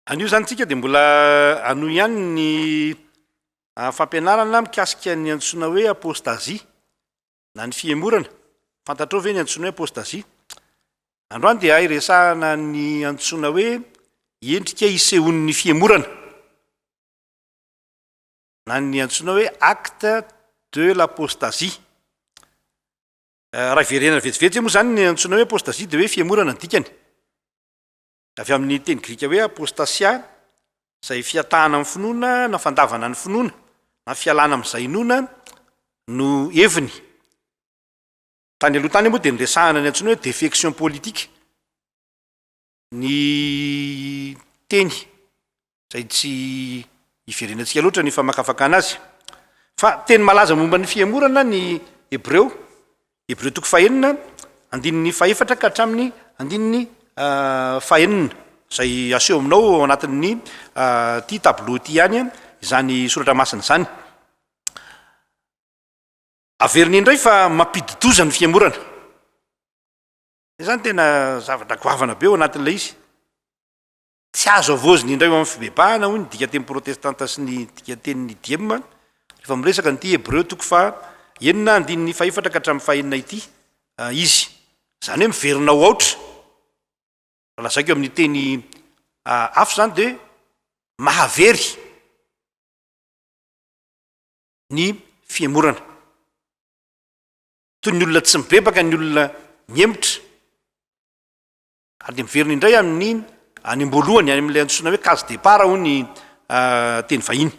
Anio izany tsika dia mbola hanohy ihany ny fampianarana mikasika ny antsoina hoe apôstazia na ny fihemorana. Fantatrao ve ny antsoina hoe apôstazia? Androany dia hiresahana ny antsoina hoe endrika isehoan'ny fihemorana na ny antsoina hoe acte de l'apostasie. Raha hiverenana vetivety moa izany ny antsoina hoe apôstazia dia hoe fihemorana ny dikany. Avy amin'ny teny grika hoe apostasia, izay fihatahana amin'ny finoana na fandavana ny finoana na fialana amin'izay inoana no heviny. Tany aloha tany moa dia niresahana ny antsoina hoe défection politique, ny teny izay tsy hiverenantsika loatra ny famakafakana azy. Fa teny malaza momba ny fihemorana ny Hebreo, Hebreo toko fahenina, andininy fahefatra ka hatramin'ny andininy fahenina, izay aseho aminao ao anatin'ny ity tableau ity ihany izany soratra masina izany. Averina indray fa mampidi-doza ny fihemorana. Izany tena zavatra goavana be ao anatin'ilay izy. Tsy azo havaozina indray ho amin'ny fibebahana, hoy ny dikanteny protestanta sy ny dikantenin'ny Diem, rehefa miresaka an'ity Hebreo toko faha enina andininy fahefatra ka hatramin'ny fahenina ity izy. Izany hoe miverina ho aotra. Raha lazaiko amin'ny teny hafa izany dia mahavery ny fihemorana. Toy ny olona tsy mibebaka ny olona mihemotra. Ary dia miverina indray amin'ny any am-boalohany, any amin'ilay antsoina hoe case départ hoy ny teny vahiny.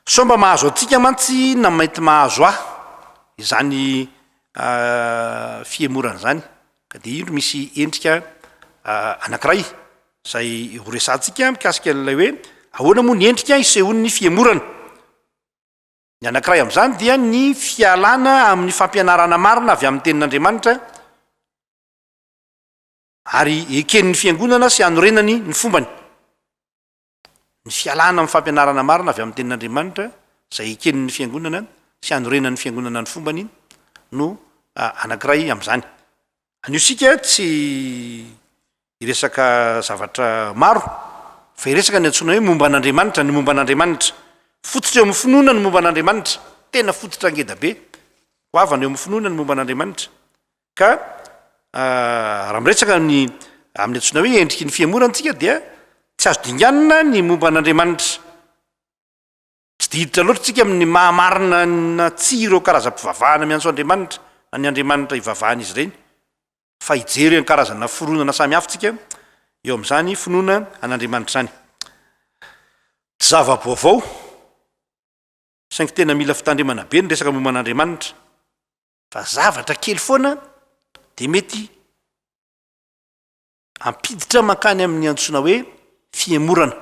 Sao mba mahazo antsika mantsy na mety mahazo ahy izany fihemorana izany, ka dia indro misy endrika anankiray izay horesahantsika mikasika an'ilay hoe ahoana moa ny endrika isehoan'ny fihemorana. Ny anankiray amin'izany dia ny fialana amin'ny fampianarana marina avy amin'ny Tenin'Andriamanitra ary eken'ny fiangonana sy anorenany ny fombany. Ny fialana amin'ny fampianarana marina avy amin'ny Tenin'Andriamanitra izay eken'ny fiangonana sy anorenan'ny fiangonana ny fombany no anankiray amin'izany. Anio isika tsy hiresaka zavatra maro fa hiresaka ny antsoina hoe momba an'Andriamanitra, ny momba an'Andriamanitra. Fototra eo amin'ny finoana ny momba an'Andriamanitra. Tena fototra ngeda be goavana eo amin'ny finoana ny momba an'Andriamanitra. Ka raha miresaka ny amin'ny antsoina hoe endriky ny fihemorana isika dia tsy azo dinganina ny momba an'Andriamanitra. Tsy dia hiditra loatra isika amin'ny maha marina na tsia ireo karazam-pivavahana miantso Andriamanitra na ny Andriamanitra ivavahan'izy ireny. fa hijery ny karazana fironana samihafa tsika eo amin'izany finoana an'Andriamanitra izany. Tsy zava-baovao, saingy tena mila fitandremana be ny resaka momba an'Andriamanitra, fa zavatra kely foana dia mety hampiditra mankany amin'ny antsoina hoe fihemorana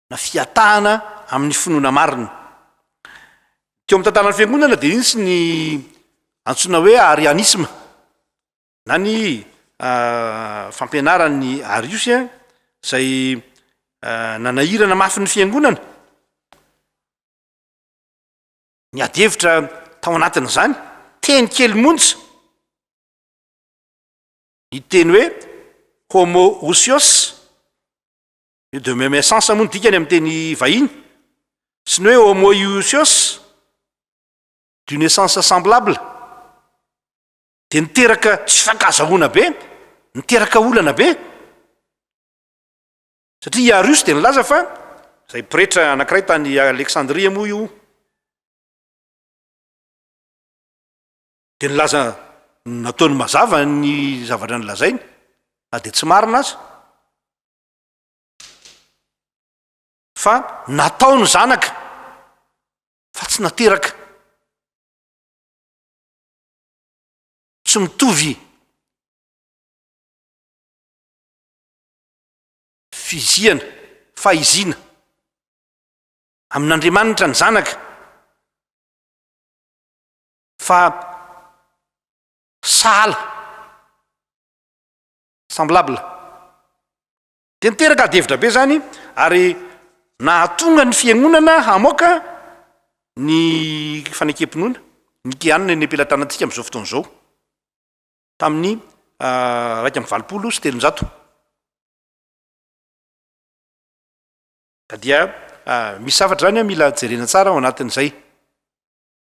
na fihatahana amin'ny finoana marina. Teo amin'ny tantaran'ny fiangonana dia nisy ny antsoina hoe arianisma na ny fampianaran'ny Ariosy izay nanahirana mafy ny fiangonana. Ny ady hevitra tao anatin'izany, teny kely monja, ny teny hoe homoousios, Io de même essence moa ny dikany amin'ny teny vahiny, sy ny hoe homoiousios, d'une essence semblable, dia niteraka tsy fifankazahoana be, niteraka olana be, satria i Arius dia nilaza fa, izay pretra anankiray tany Alexandria moa io, dia nilaza nataony mazava ny zavatra nolazainy, na dia tsy marina aza. Fa natao ny zanaka fa tsy nateraka. Tsy mitovy fiziana, fahiziana amin'Andriamanitra ny zanaka fa sahala. Semblable. Dia niteraka adihevitra be izany ary nahatonga ny fiangonana hamoaka ny fanekem-pinoana nikeanina eny am-pelatanantsika amin'izao fotoana izao tamin'ny 381. Ka dia misy zavatra izany mila jerena tsara ao anatin'izay.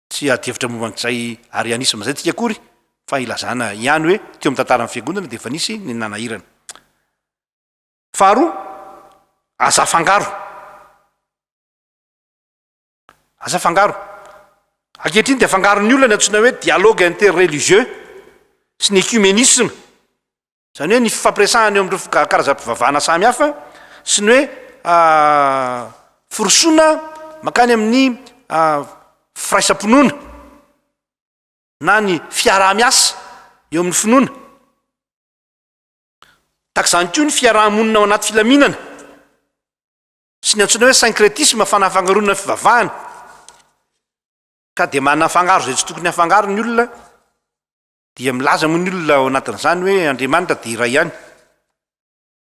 Tsy hiady hevitra momba an'izay arianisme izay tsika akory fa ilazana ihany hoe teo amin'ny tantaran'ny fiangonana dia efa nisy ny nanahirana. Faharoa, aza afangaro. Aza afangaro. Ankehitriny dia afangaron'ny olona ny antsoina hoe dialogue interreligieux sy ny ecumenisme. Izany hoe ny fifampiresahana eo amin'ireo karazam-pivavahana samy hafa sy ny hoe firosoana mankany amin'ny firaisam-pinoana na ny fiaraha-miasa eo amin'ny finoana. Tahaka izany koa ny fiaraha-monina ao anaty filaminana sy ny antsoina hoe syncrétisme, fanafangaroana ny fivavahana. Ka dia manafangaro izay tsy tokony hafangaro ny olona. Dia milaza moa ny olona ao anatin'izany hoe Andriamanitra dia iray ihany.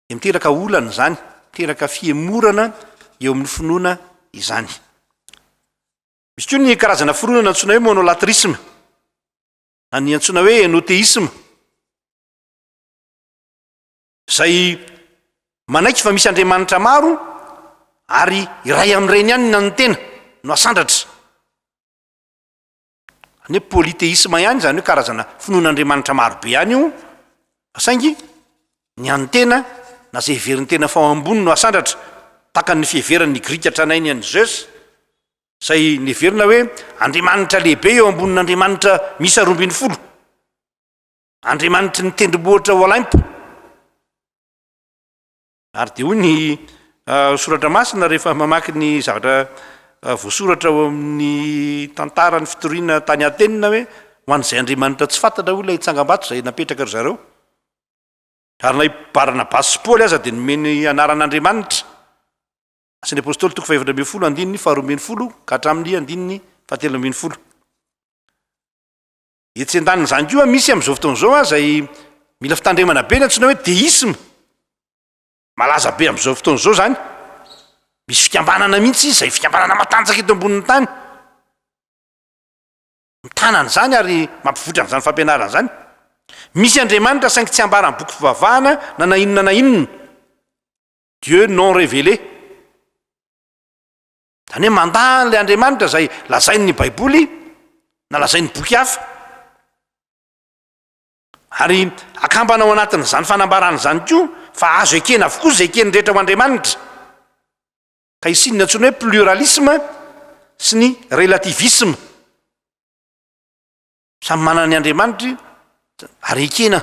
Dia miteraka olana izany, miteraka fihemorana eo amin'ny finoana izany. Misy koa ny karazana fironana antsoina hoe monolatrisme, na ny antsoina hoe enotheisme, izay manaiky fa misy Andriamanitra maro ary iray amin'ireny ihany na ny tena no asandratra. Izany hoe polythéisme ihany, izany hoe karazana finoan'Andriamanitra maro be ihany io, fa saingy ny an'ny tena na izay heverin'ny tena fa ao ambony no asandratra, tahaka ny fiheveran'ny Grika tranainy an'i Zeus, izay neverina hoe andriamanitra lehibe eo ambonin'andriamanitra miisa 12, andriamanitry ny tendrombohitra Olympe. Ary dia hoy ny soratra masina rehefa mamaky ny zavatra voasoratra ao amin'ny tantaran'ny fitoriana tany Atena hoe ho an'izay andriamanitra tsy fantatra hoy ilay tsangambato izay napetraka ry zareo. Ary na i Barnabasy sy Paoly aza dia nomeny anaran'Andriamanitra. Asan'ny Apostoly toko faha-14 andininy faha-12 ka hatramin'ny andininy faha-13. Etsy andanin'izany koa misy amin'izao fotoana izao izay mila fitandremana be ny antsoina hoe déisme. Malaza be amin'izao fotoana izao izany. Misy fikambanana mihitsy izay fikambanana matanjaka eto ambonin'ny tany. Mitana an'izany ary mampivoitra an'izany fampianarana izany. Misy Andriamanitra saingy tsy ambaran'ny boky fivavahana na na inona na inona. Dieu non révélé. Izany hoe mandà an'ilay Andriamanitra izay lazain'ny Baiboly na lazain'ny boky hafa. Ary akambana ao anatin'izany fanambarana izany koa fa azo ekena avokoa izay eken'ny rehetra ho Andriamanitra. Ka hisian'ny antsoina hoe pluralisme sy ny relativisme. Samy manana ny Andriamanitra ary ekena.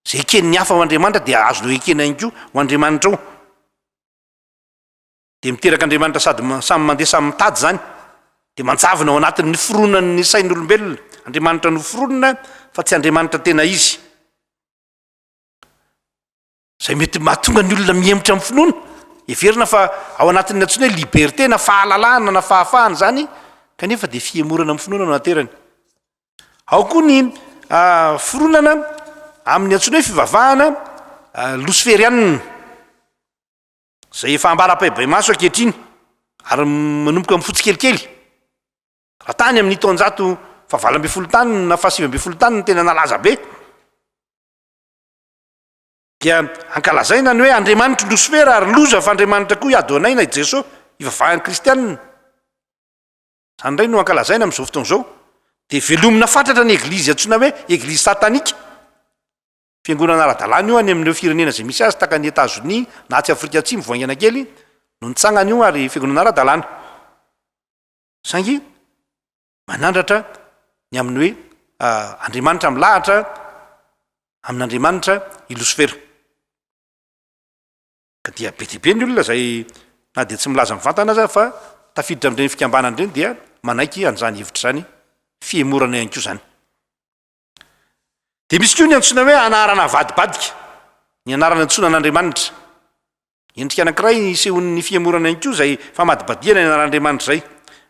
Izay eken'ny hafa ho Andriamanitra dia azonao ekena ihany koa ho Andriamanitrao. Dia miteraka Andriamanitra sady samy mandeha samy mitady izany. Dia manjavona ao anatin'ny fironan'ny sain'olombelona. Andriamanitra noforonina fa tsy Andriamanitra tena izy. Izay mety mahatonga ny olona mihemotra amin'ny finoana. Heverina fa ao anatin'ny antsoina hoe liberté na fahalalahana na fahafahana izany, kanefa dia fihemorana amin'ny finoana no aterany. Ao koa ny fironana amin'ny antsoina hoe fivavahana losiferianina. Izay efa ambara-pahibemaso ankehitriny ary manomboka mifoha tsikelikely. Raha tany amin'ny taonjato faha-18 tany na faha-19 tany no tena nalaza be, dia ankalazaina ny hoe Andriamanitr'i Losifera ary loza fa Andriamanitra koa i Adonay na i Jesoa ivavahan'ny kristianina. Izany indray no ankalazaina amin'izao fotoana izao. Dia velomina fatratra ny eglizy antsoina hoe eglizy satanika. Fiangonana ara-dalàna io any amin'ireo firenena izay misy azy tahaka an'i Etazonia na atsy Afrika Atsimo vao haingana kely no nitsangana io ary fiangonana ara-dalàna. Saingy manandratra ny amin'ny hoe Andriamanitra milahatra amin'Andriamanitra i Losifera. Ka dia be dia be ny olona izay na dia tsy milaza mivantana aza fa tafiditra amin'ireny fikambanana ireny dia manaiky an'izany hevitra izany, fihemorana ihany koa izany. Dia misy koa ny antsoina hoe anarana avadibadika, ny anarana antsoina an'Andriamanitra. Endrika anankiray isehoan'ny fihemorana ihany koa izay famadibadihana ny anaran'Andriamanitra izay.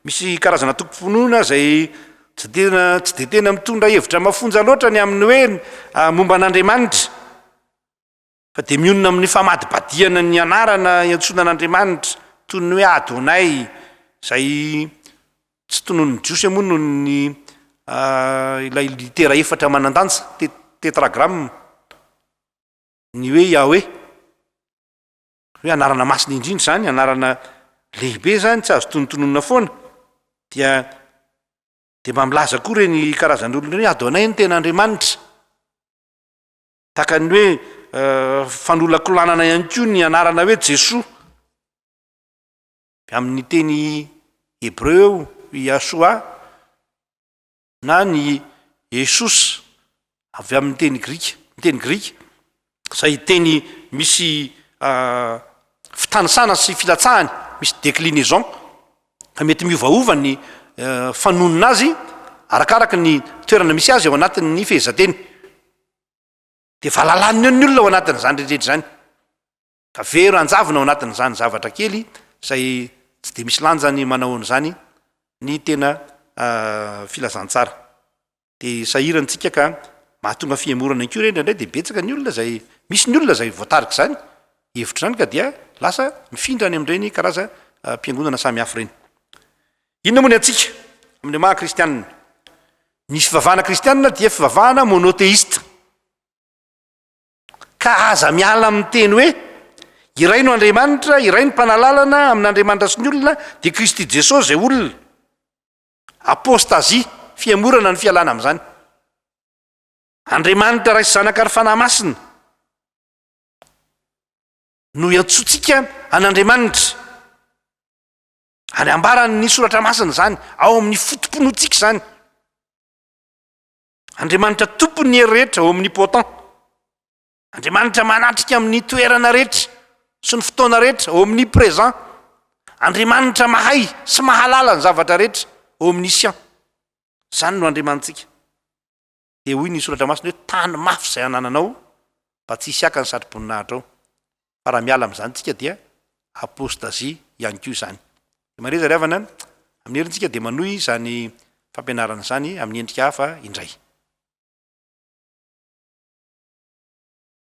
Misy karazana antokom-pinoana izay tsy tena tsy dia tena mitondra hevitra mafonja loatra ny amin'ny hoe momba an'Andriamanitra. Fa dia mionona amin'ny famadibadihana ny anarana iantsoana an'Andriamanitra, toy ny hoe Adonai, izay tsy tononin'ny Jiosy moa noho ny ilay litera efatra manan-danja, tetragramme, ny hoe Yahweh, hoe anarana masina indrindra izany, anarana. lehibe izany tsy azo tonontononina foana dia dia mba milaza koa ireny karazan'olona ireny hoe Adonai no tena Andriamanitra. Tahaka ny hoe fanolakolanana ihany koa ny anarana hoe Jesoa. Avy amin'ny teny hebreo Yahshua na ny Iesus avy amin'ny teny grika, ny teny grika izay teny misy fitanisana sy filatsahany, misy déclinaison ka mety miovaova ny fanonona azy arakaraka ny toerana misy azy ao anatin'ny fehezanteny. Dia valalaniny eo ny olona ao anatin'izany rehetra izany. Ka very hanjavona ao anatin'izany zavatra kely izay tsy dia misy lanjany manao an'izany ny tena filazantsara. Dia sahirana isika ka mahatonga fihemorana ihany koa ireny indraindray dia betsaka ny olona izay, misy ny olona izay voatarika izany hevitra izany ka dia lasa mifindra any amin'ireny karazam-piangonana samihafa ireny. Inona moa ny antsika amin'ny maha kristianina? Ny fivavahana kristianina dia fivavahana monothéiste. Ka aza miala amin'ny teny hoe, Iray no Andriamanitra, iray ny mpanalalana amin'Andriamanitra sy ny olona, dia Kristy Jesosy izay olona. Apostasia, fihemorana ny fialana amin'izany. Andriamanitra Ray sy Zanaka ary Fanahy Masina no iantsoantsika an'Andriamanitra. Ary ambaran'ny Soratra Masina izany, ao amin'ny foto-pinoantsika izany. Andriamanitra Tompon'ny hery rehetra, omnipotent. Andriamanitra manatrika amin'ny toerana rehetra sy ny fotoana rehetra, omnipresent. Andriamanitra mahay sy mahalala ny zavatra rehetra, omniscient. Izany no Andriamanitsika. Dia hoy ny soratra masina hoe tany mafy izay anananao mba tsy hisy haka ny satroboninahitra ao. Fa raha miala amin'izany tsika dia apostasie ihany koa izany. Dia mareza ry havana, amin'ny herintsika dia manohy izany fampianarana izany amin'ny endrika hafa indray.